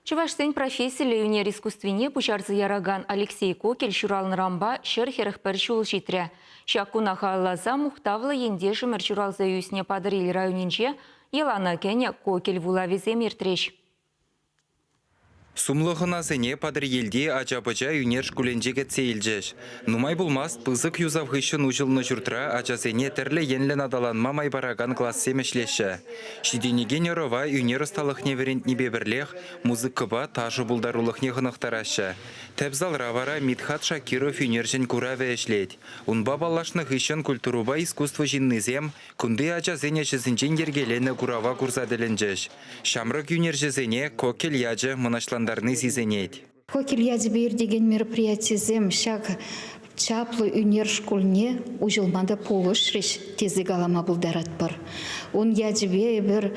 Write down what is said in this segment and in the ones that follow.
Чӑвашсен профессиллӗ ӳнер искусствине пуҫарса яракан Алексей Кокель ҫуралнӑранпа 141 ҫул ҫитрӗ. Ҫак куна халалласа мухтавлӑ ентешӗмӗр ҫуралса ӳснӗ Патӑрьел районӗнче йӑлана кӗнӗ Кокель вулавӗсем иртрӗҫ. Сумлӑ хӑнасене Патӑрьелти ача-пӑча ӳнер шкулӗнче кӗтсе илчӗҫ. Нумай пулмасть пысӑк юсав хыҫҫӑн уҫӑлнӑ ҫуртра ачасене тӗрлӗ енлӗн аталанма май паракан классем ӗҫлеҫҫӗ. Ҫитӗнекен ӑрӑва ӳнер ӑсталӑхне вӗрентнипе пӗрлех музыкӑпа ташӑ пултарулӑхне хӑнӑхтараҫҫӗ. Тӗп залра вара Мидхат Шакиров ӳнерҫӗн куравӗ ӗҫлет. Унпа паллашнӑ хыҫҫӑн культурӑпа искусство ҫыннисем кунти ачасен ӗҫӗсенчен йӗркеленӗ курава курса тӗлӗнчӗҫ. Ҫамрӑк ӳнерҫӗсене Кокель ячӗ мӑнаҫлантарни сисӗнет. Кокель ячӗпе иртекен мероприятисем ҫак чаплӑ ӳнер шкулне уҫӑлма та пулӑшрӗҫ тесе калама пултаратпӑр. Ун ячӗпе эпир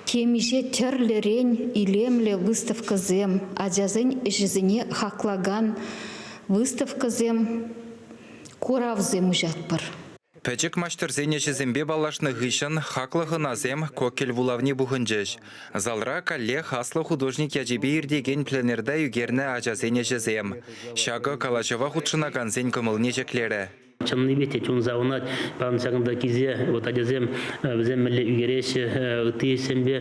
темиҫе тӗрлӗрен илемлӗ выставкӑсем, ачасен ӗҫӗсене хаклакан выставкӑсем, куравсем уҫатпӑр. Пӗчӗк маҫтӑрсен ӗҫӗсемпе паллашнӑ хыҫҫӑн хаклӑ хӑнасем Кокель вулавне пухӑнчӗҫ. Залра каллех аслӑ художник ячӗпе иртекен пленэрта ӳкернӗ ачасен ӗҫӗсем. Ҫакӑ калаҫӑва хутшӑнакансен кӑмӑлне ҫӗклерӗ. Чӑннипе те чун савӑнать. Паян ҫакӑнта килсе вот ачасем вӗсем мӗнле ӳкереҫҫӗ, ытти ӗҫсемпе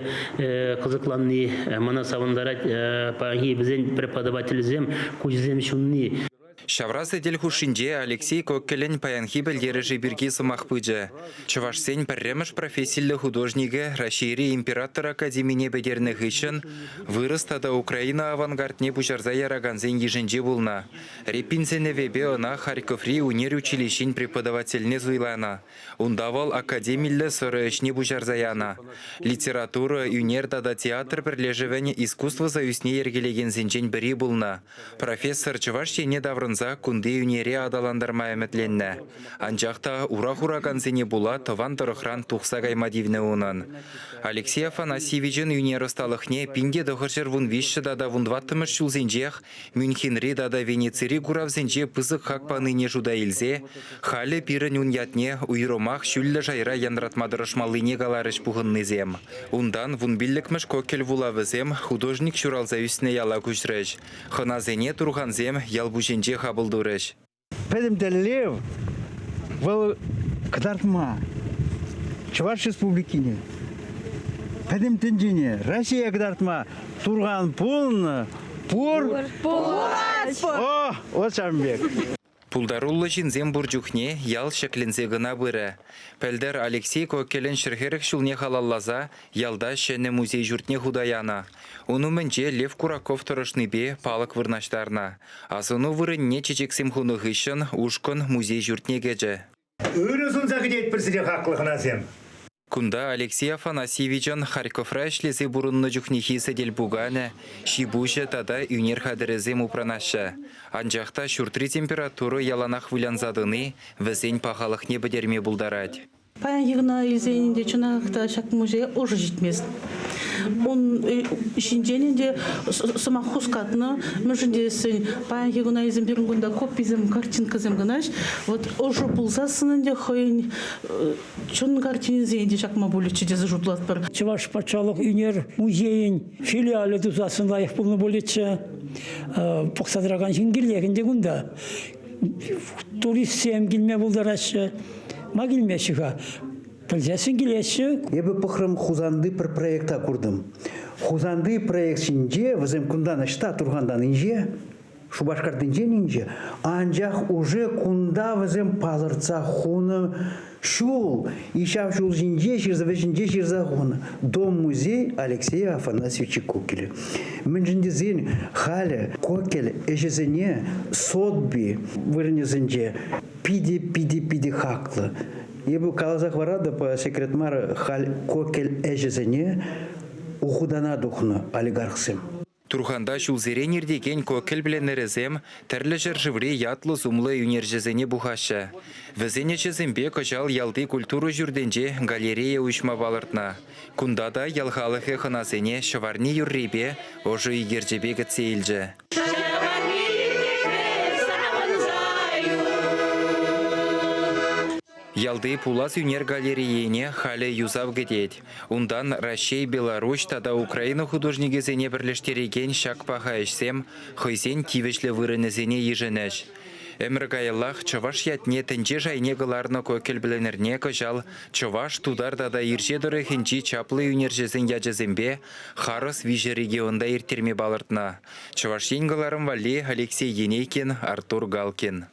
кӑсӑкланни мана савӑнтарать. Паянхи вӗсен преподавателӗсем куҫӗсем ҫунни. Ҫавра сӗтел хушшинче Алексей Кокелӗн паянхи пӗлтерӗшӗ пирки сӑмах пычӗ. Чӑвашсен пӗрремӗш профессиллӗ художникӗ Раҫҫейри император академине пӗтернӗ хыҫҫӑн вырӑс тата Украина авангардне пуҫарса яракансен йышӗнче пулнӑ. Репин сӗнӗвӗпе ӑна Харьковри ӳнер училищин преподавательне суйланӑ. Унта вӑл академиллӗ сӑрӑ ӗҫне пуҫарса янӑ. Литература, ӳнер тата театр пӗрлешӗвӗн искусство союзне йӗркелекенсенчен пӗри пулнӑ. Профессор Чӑваш Ене таврӑнса кунти ӳнере аталантарма ӗмӗтленнӗ. Анчах та ура хуракансене пула тӑван тӑрӑхран тухса кайма тивнӗ унӑн. Алексей Афанасьевичӑн ӳнер ӑсталӑхне 1913 тата 14-мӗш ҫулсенчех Мюнхенри тата Венецири куравсенче пысӑк хак панине шута илсе халӗ пирӗн ун ятне уйрӑмах ҫӳллӗ шайра янратма тӑрӑшмаллине каларӗҫ пухӑннисем. Унтан вунпиллӗкмӗш Кокель вулавӗсем художник ҫуралса ӳснӗ яла куҫрӗҫ. Хӑнасене турхансем ял пуҫӗнче хапӑл турӗҫ. Пӗтӗм тӗллев вӑл кӑтартма Чӑваш Республикине, пӗтӗм тӗнчене, Россия кӑтартма Турхан пулнӑ, пур. Пулать! О, вот ҫавӑн пек. Пултаруллӑ ҫынсем пур чухне ял ҫӗкленсе кӑна пырӗ. Пӗлтӗр Алексей Кокелӗн 140 ҫулне халалласа ялта ҫӗнӗ музей ҫуртне хута янӑ. Ун умӗнче Лев Кураков тӑрӑшнипе палӑк вырнаҫтарнӑ. Асӑну вырӑнне чечексем хунӑ хыҫҫӑн ушкӑн музей ҫуртне кӗчӗ. Ырӑ сунса кӗтетпӗр сире хаклӑ хӑнасем. Кунта Алексей Афанасьевичӑн Харьковра ӗҫлесе пурӑннӑ чухнехи сӗтел-пуканӗ, ҫи-пуҫӗ тата ӳнер хатӗрӗсем упранаҫҫӗ. Анчах та ҫуртри температура яланах вылянса тӑни вӗсен пахалӑхне пӗтерме пултарать. Паянхи куна илсен ӗнтӗ чӑнах та ҫак музее ӑшӑ ҫитмест. Ун ҫинчен ӗнтӗ сӑмах хускатнӑ. Мӗншӗн тесен паянхи куна илсен пирӗн кунта кописем, картинкӑсем кӑна. Вот ӑшӑ пулсассӑн ӗнтӗ хӑйӗн чӑн картинисене те ҫакма пулӗччӗ тесе шутлатпӑр. Чӑваш патшалӑх ӳнер музейӗн филиалӗ тусассӑн лайӑх пулнӑ пулӗччӗ. Пӑхса тӑракан ҫын кирлех ӗнтӗ кунта. Туристсем килме пултараҫҫӗ. Ма килмеҫҫӗ-ха? Пӗлсессӗн килеҫҫӗ. Эпӗ пӑхрӑм Хусанти пӗр проекта куртӑм. Хусанти проект ҫинче вӗсем кунтан ӑҫта Турхантан инҫе, Шупашкартинчен инҫе, анчах уже кунта вӗсем палӑртса хунӑ ҫул. И ҫав ҫул ҫинче ҫырса вӗҫӗнче ҫырса хунӑ Дом-музей Алексея Афанасьевича Кокеля. Мӗншӗн тесен халӗ Кокель ӗҫӗсене Сотби вырӑнӗсенче питӗ-питӗ-питӗ хаклӑ. Эпӗ каласа хӑваратӑп, секрет мар, халь Кокель ӗҫӗсене ухутана тухнӑ олигархсем. Турханта ҫулсерен иртекен Кокель пленэрӗсем тӗрлӗ ҫӗршыври ятлӑ-сумлӑ ӳнерҫӗсене пухаҫҫӗ. Вӗсен ӗҫӗсемпе кӑҫал ялти культура ҫуртӗнче галерея уҫма палӑртнӑ. Кунта та ял халӑхӗ хӑнасене ҫӑварни юррипе, ӑшӑ икерчӗпе кӗтсе илчӗ. Ялти пулас ӳнер галерейине халӗ юсав кӗтет. Унтан Раҫҫей, Беларуҫ тата Украина художникӗсене пӗрлештерекен ҫак паха ӗҫсем хӑйсен тивӗҫлӗ вырӑнӗсене йышӑнӗҫ. Ӗмӗр каяллах чӑваш ятне тӗнче шайне кӑларнӑ Кокель пленэрне кӑҫал чӑваш, тутар тата ирҫе тӑрӑхӗнчи чаплӑ ӳнерҫӗсен ячӗсемпе харӑс виҫӗ регионта ирттерме палӑртнӑ. Чӑваш Ен кӑларӑм валли Алексей Енейкин, Артур Галкин.